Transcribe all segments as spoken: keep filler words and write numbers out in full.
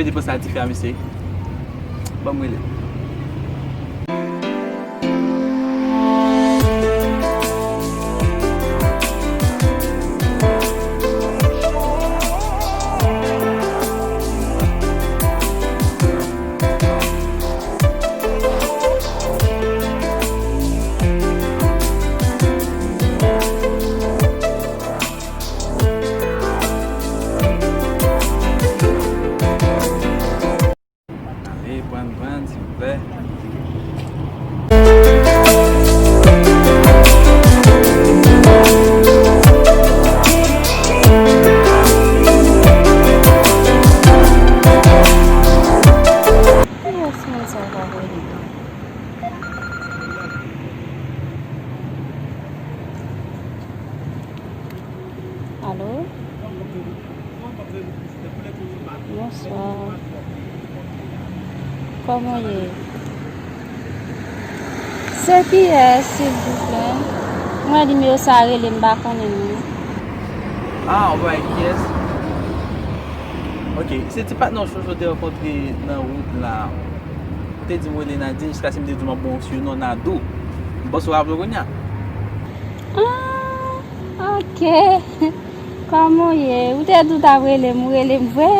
Depanse a dife a, mesye. Ban m rele. Ale, pran, pran, silvouplè. Alo? Bonswa. Kòman w ye? Se kiyès, silvouplè? Mwen, nimewo sa a rele, m pa konnen non. Ah, w pa wè kiyès? Ok, se ti patnè w Jojo te rankontre nan wout la. Ou te di m rele Nadine, jiskaske m te di w m ap ba w yon sinon Nadou. M panse w raple w kounye a. Ah, ok. Kòman w ye? Ou te di w t ap rele m, ou rele m vre?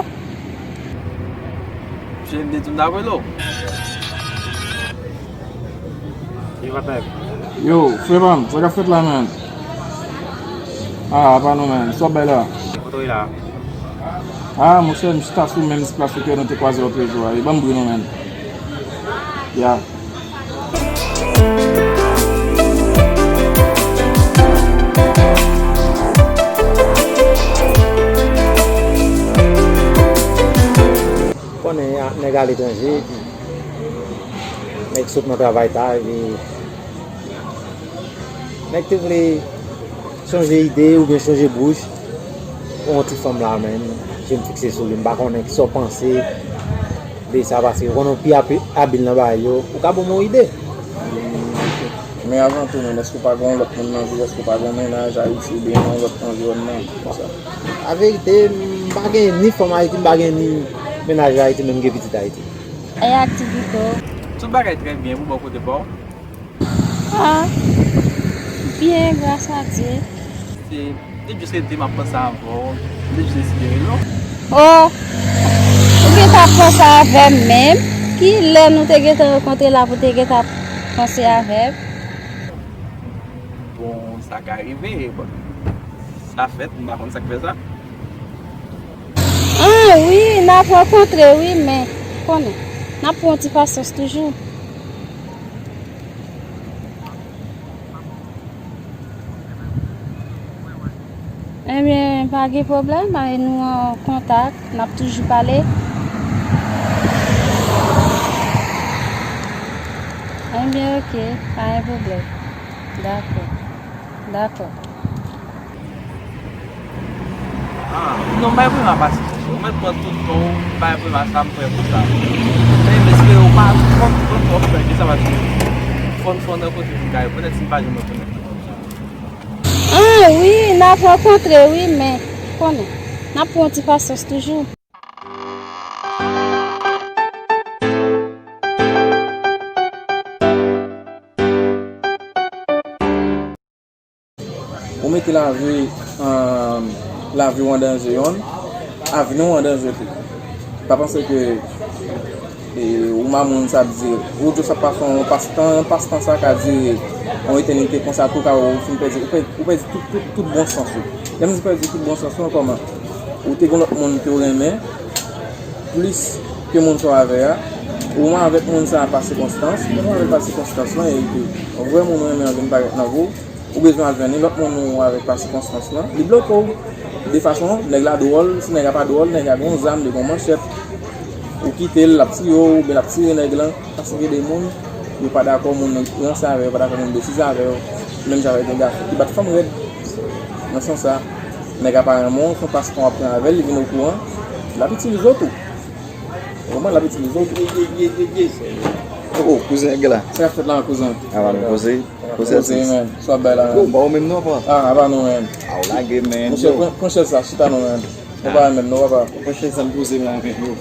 Monchè, m te di w m t ap rele w. Yo, frè pa m, sa k ap fèt la, menn? Ah, apa nou, menn? Sa w ap bay la? Kote w ye la? Ah, monchè, m chita sou menm plas kote nou te kwaze lòt jou a. E ban m bri nou, menn. Ya. Konnen a, nèg aletranje, epi nèg sot nan travay ta, epi nèg te vle chanje ide oubyen chanje bouch pou yon ti fanm la menm, je m fikse sou li, m pa konnen kisa w panse de sa, paske ou konnen w pi api-, abil nan bagay yo, ou ka ban m yon ide. Men avan tou, menn, èske w pa gen yon lòt moun nan vi w? Èske w pa gen yon mennaj Ayiti oubyen nan yon lòt anviwònman konsa? Laverite, m pa gen ni fanm Ayiti, m pa gen ni mennaj Ayiti, men m gen pitit Ayiti. E aktivite w? Tout bagay trè byen, pou bò kote pa w? Ah, byen, gras a Dye. Se, m te jis rete, m ap panse avè w. M te jis deside rele w. Oh, ou gentan ap panse avè m menm? Ki lè nou te gentan rankontre la pou te gentan ap panse avè m? Bon, sa ka rive. Bon, sa fèt, m pa konn sa k fè sa. Ah, wi, n ap rankontre, wi, men, konnen, n ap pran yon ti pasyans toujou. Ebyen, pa gen pwoblèm, nou an kontak, n ap toujou pale. Ebyen, oke, pa gen pwoblèm. Dakò. Dakò. Ah, non, bay Prema pase. Ou mèt pran tout tan w, bay Prema sa, m prè pou sa. Men, mesye, ou pa twòp, twòp, twòp frè, ki sa va di? Fò n, fò n rankontre pou kay, petèt si m pa janm rankontre. Ah, wi, n ap rankontre, wi, men, konnen, n ap pran yon ti pasyans toujou. Ou mete lavi, eh, lavi w an danje, yonn, avni w an danje tou. Pa panse ke, eh, ou mamoun sa ap di, ou jis ap pase yon pastan, yon pastan sa ka dire yon etènite konsa tou, ka ou fin pèdi, ou pèdi, ou pèdi tout, tout, tout bon sans ou. Lè m di pèdi tout bon sans ou, kòman? Ou te gen lòt moun ke w renmen plis ke moun sa w avè a, ou renmen avèk moun sa pa sikonstans, ou renmen avèk pa sikonstans lan, epi vrè moun ou renmen an vin parèt nan vi w, ou bezwen al jwenn li, lòt moun ou avèk pa sikonstans lan, li bloke w. De fason, nèg la dwòl, si nèg la pa dwòl, nèg la gen yon zam, li gen yon manchèt. Ou kite l, l ap tiye w, oubyen l ap tire nèg lan. Paske gen de moun, yo pa dakò moun ranse avè yo, yo pa dakò moun betize avè yo. Menm jan avèk gen gason ki bat fanm rèd. Nan sans sa, nèg la pa renmen w, se yon pastan w ap pran avè l, li vin okouran, l ap itilize w tou. Ou konprann, l ap itilize w tou. Oh, oh, kouzen, gen la. Sa k ap fèt la, kouzen? Apa nou poze? Poze, atis. Menn. Sa w ap bay la, menn? Bon, ba ou menm non, pa? Ah, apa nou, menn? A, ou lage, menn. Monchè, pran, pran chèz sa, chita non, menn. Ou pa menm non, papa. Pran chèz sa, m poze m la, menn, yo.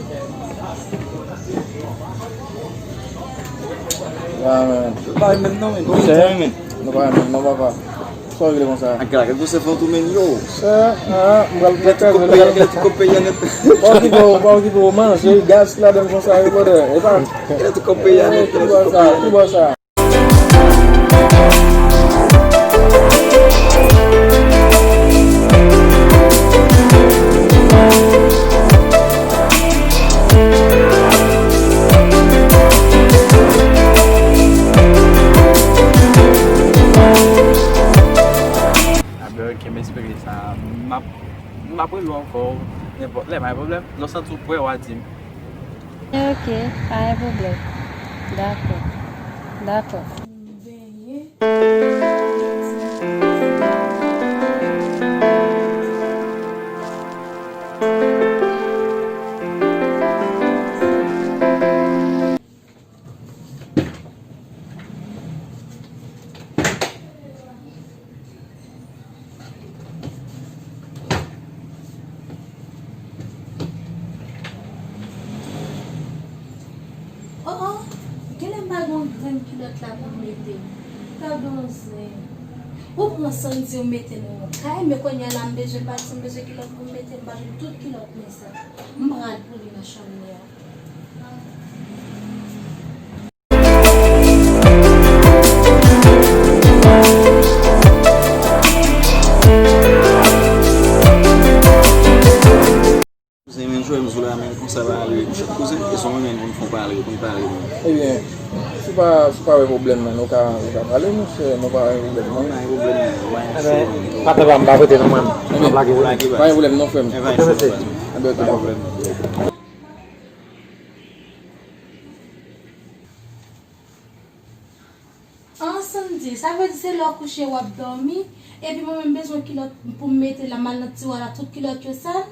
Ah, men. Yo pa renmen non, men. Monchè, men. Nou pa renmen non, papa. Sa w regle konsa? Ak gala, gade konsa fè w tou, men, yo. Sa, ah, m pral kraze l. Gade ti kòb peyi a nèt. Pa okipe w, pa okipe w, man. Se gaz ki ladan l konsa, yo, brother. E pa. Gade ti kòb peyi a nèt, gade ti kòb peyi a nèt. Ki bò sa? Abe, ok, m espere sa. M ap, m ap rele w ankò, nenpòt lè, pa gen pwoblèm. Lè w santi w prè, w a di m. Ok, pa gen pwoblèm. Dakò. Dakò. Oh, oh, genlè m pa gen yon grenn kilòt la pou m mete. Gadon zen. Ou pran san di w mete nan yon kay, men kounye a la m bezwen pati, m bezwen kilòt pou m mete, m pa jwenn tout kilòt mwen sa. M pral pou li nan chanm li a. Kouzen, men jwe m sou la, men konsa va ale, monchè. Kouzen, e son men, men, konn fon pale, konn pale, men. Ebyen, si w pa, si w pa wè pwoblèm nan, nou ka, nou ka pale, monchè, nou pa wè pwoblèm nan. Pa gen pwoblèm, men, pa gen cho, men. Patnè pa m, pa prete non, mwen. Ebyen, pa gen pwoblèm non, frè m. Ebyen, ok. An, Sandy, sa vle di se lè w kouche w ap dòmi, epi mwen menm bezwen kilòt pou m mete la, m al nan tiwa la, tout kilòt yo sal?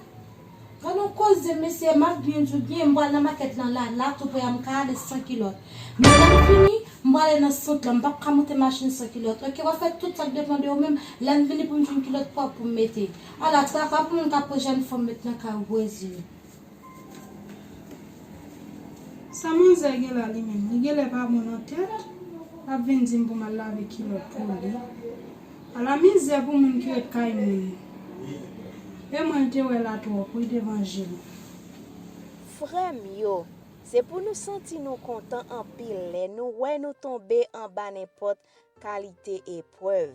Gad yon koze, mesye, m ap byen di w byen, m pral nan makèt lan la, la tou prè a, m ka ale san kilòt. Men lè m fini, m prale nan sant lan, m p ap ka monte machin san kilòt. Ok, w ap fè tout sa k depann de ou menm, lè m vini pou m jwenn kilòt pwòp pou m mete. Ala, traka pou moun k ap pran jèn fanm met nan kay ou, bwè zye. Sa manzè gen la li menm? Li genlè pa bon nan tèt. L ap vin di m pou m al lave kilòt pou li. Ala mizè pou moun ki ret kay moun. E mwen l te wè la twòp wi devan je l. Frè m yo, se pou nou santi nou kontan anpil lè nou wè nou tonbe anba nenpòt kalite eprèv.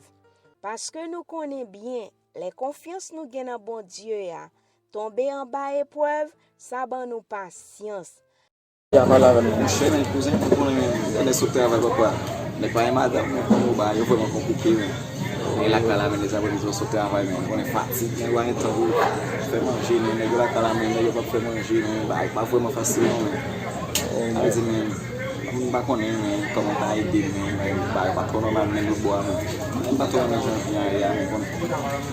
Paske nou konnen byen, lè konfyans nou gen nan Bondye a tonbe anba eprèv, sa ban nou pasyans. Ya pale avè m. Monchè, men kouzen, ou konnen, men, lè sot travay, papa. Nèg pa gen madanm, men konnen yo ba, yo vrèman konplike, men. Men lakay la, men, lèzanmi, lè sot travay, men, ou konnen fatig, nèg pa gen tan pou fè manje, men, nèg yo lakay la, men, nèg yo p ap fè manje, men, bagay pa vrèman fasil, non, men. Sa vle di, men, m pa konnen, men, kòman ta ede, men, men, bagay pa twò nòmal, men, lòt bò a, men. Mwen pa twò renmen jan vi an ye a, men konnen.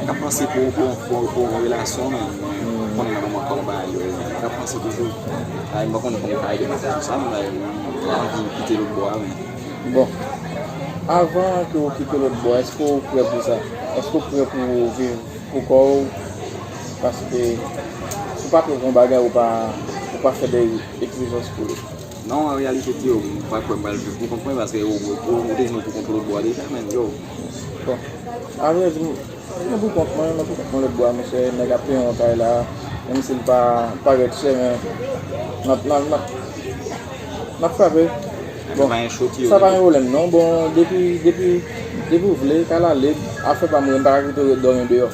Nèg ap panse pou, pou, pou, pou yon relasyon, men, men konnen nan moman kòman bagay yo ye, men nèg ap panse toujou. Ay, m pa konnen kòman ka ede nan sitiyasyon sa, men, men, mwen anvi kite lòt bò a, men. Bon, avan ke w kite lòt bò a, èske w prè pou sa? Èske w prè pou w viv pou kò w? Paske ou pa prè pou yon bagay, ou pa, ou pa fè de egzijans pou li. Non, an reyalite, Tio, m pa kwè m pral viv pou kont mwen, paske ou, ou, ou te di nou pou kont lòt bò a deja, men, yo. Bon, avrèdi, mwen pou kont mwen, mwen pou kont mwen lòt bò a, monchè, nèg ap peye yon kay la, menm si l pa parèt chè, men n ap, n ap, n ap, n ap frape. Bon, sa pa gen pwoblèm, non. Bon, depi, depi, depi w vle, kay la lib, afè pa m, mwen pa ka kite w ret dòmi deyò.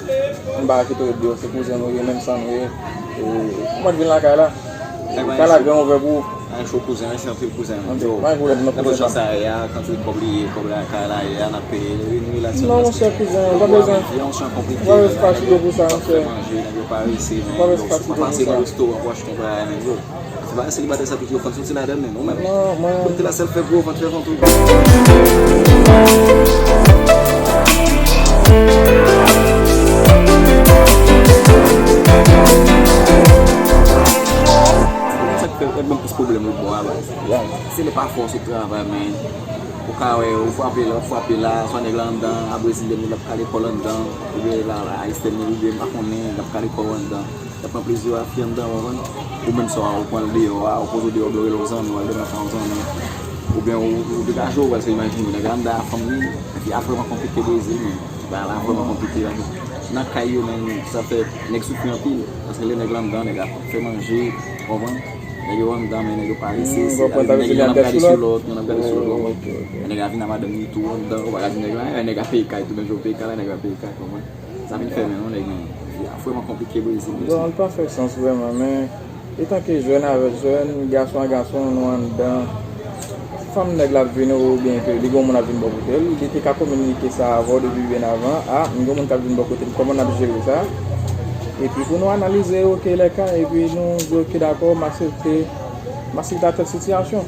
Mwen pa ka kite w ret deyò, se kouzen nou ye, menm san nou ye. E, ou mèt vin lakay la. Kay la gran ouvè pou ou. An cho kouzen, mèsi anpil kouzen. Ok, pa gen pwoblèm non, kouzen. Nan jan sa ye a, kantite kòb li ye, kòb la, kay la ye a, n ap peye, nou relasyon. Non, monchè, kouzen, ou pa bezwen, ou pa bezwen fatige pou sa, monchè. Manje, nèg yo parese, men yo pa pase nan restoran pou achte yon bagay, men yo. Se pa selibatè sa tout yo fann soti ladan l, men ou menm. Non, mwen. Kote la sèl fè gwo vant, fè vant ou. Sa k fè, fè ban m plis pwoblèm lòt bò a, baz. Se lè pafwa w sot travay, men ou ka wè, ou frape la, w ap frape la, swa nèg la anndan, a brezilyen, l ap kale kò l anndan, oubyen la, la, ayisyèn, oubyen m pa konnen, l ap kale kò w anndan. L ap pran plezi a fi anndan, w konprann? Ou menm swa ou pran l deyò a, ou poze w deyò, oubyen w rele yon zanmi, w al dòmi ak yon zanmi. Oubyen ou, ou degaje w, paske imajine w, nèg la anndan a fanm li, epi a vrèman konplike Brezil, men bagay la vrèman konplike la. Nan kay yo menm, sa fè nèg soufri anpil, paske lè nèg la anndan, nèg la fè manje, w konprann? Nèg yo anndan, men nèg yo parese, se nèg yo ap gade sou lòt, youn ap gade sou lòt, w konprann? Nèg la vin a madanm li tou anndan, ou pa ka di nèg la, nèg la peye kay tou, menm jan ou peye kay la, nèg la peye kay, w konprann? Sa vin fè men yon nèg, men, a vrèman konplike Brezil, mesye. Bon, li pa fè sans vrèman, men etanke jèn avèk jèn, gason a gason, nou anndan, fanm nèg la ap vini oubyen ke li gen yon moun ap vin bò kote l, li te ka kominike sa avè w depi byen avan, a, m gen yon moun k ap vin bò kote m, kòman n ap jere sa? Epi pou nou analize, oke, lè ka, epi nou di, oke, dakò, m aksepte, m aksepte ak tèl sitiyasyon.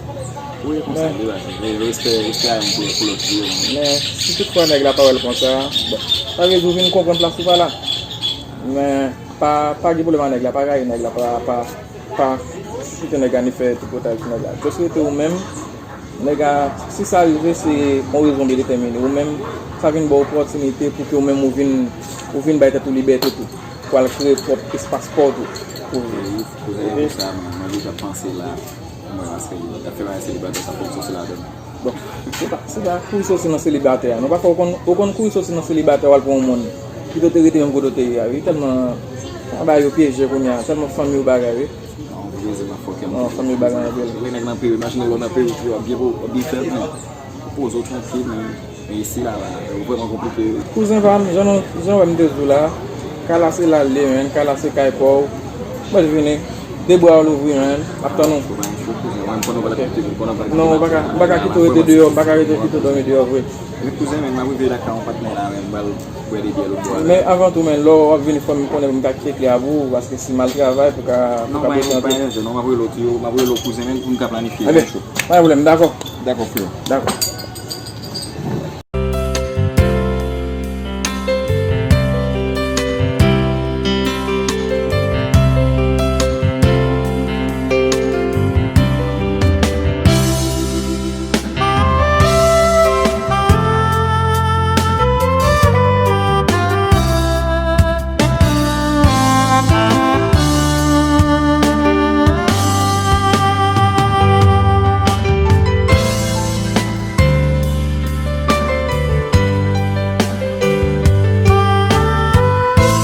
Wi, konsa l ye, baz. Respè, respè a yon koulè pou lòt li yo. Men si toutfwa nèg la pa wè l konsa, bon, sa vle di ou vin konprann plas ou pa la. Men pa, pa gen pwoblèm ak nèg la, pa rayi nèg la, pa, pa, pa chite nèg la ni fè tripotay sou nèg la. Just rete ou menm, nèg la, si sa rive, se yon rezon byen detèmine. Ou menm, sa vin ba w opòtinite pou ke ou menm ou vin, ou vin bay tèt ou libète tou. Pou al kreye pwòp espas pa w tou. Pou viv. Pou viv. Sa, mwen, mwen deja panse la. Mwen, paske y ap fè bagay selibatè, sa fòk sòti ladan. Bon, se pa, se pa kouri sòti nan selibatè a. Nou pa fè ou konn, ou konn kouri sòti nan selibatè a, w al pran yon moun. Kite w te rete menm kote w te ye a, wi. Tèlman, bagay yo pyeje kounye a, tèlman fanmi yo bagay, wi. Non, fanmi yo bagay anpil. Lè nèg nan Peyi, imajine lè w nan Peyi, w ap byen, w ap byen fè, men ou poze w trankil, men, men isi la, la, ou vrèman konplike, wi. Kouzen pa m, jan nou, jan w wè m te di w la, kay la se la l ye, men, kay la se kay pa w. Mwen vini, de bra w louvri, men, m ap tann ou. Ou pa gen cho, kouzen, mwen, m konnen w pa t ap kite m, konnen w pa t ap kite m. Non, m pa ka, m pa ka kite w rete deyò, m pa ka rete kite w dòmi deyò vre. Men kouzen, men, m ap rive lakay yon patnè la, men, m pral bwè de byè lòt bò a la. Men avan tou, men, lè w ap vini, fò m konnen pou m ka kite kle a pou ou, paske si m al travay, pou ka, pou ka pote anpil. Non, pa gen, pa gen danje, non, m ap rele w tou, m ap rele w kouzen, men, pou n ka planifye. Ebyen, pa gen pwoblèm, dakò. Dakò, frè. Dakò.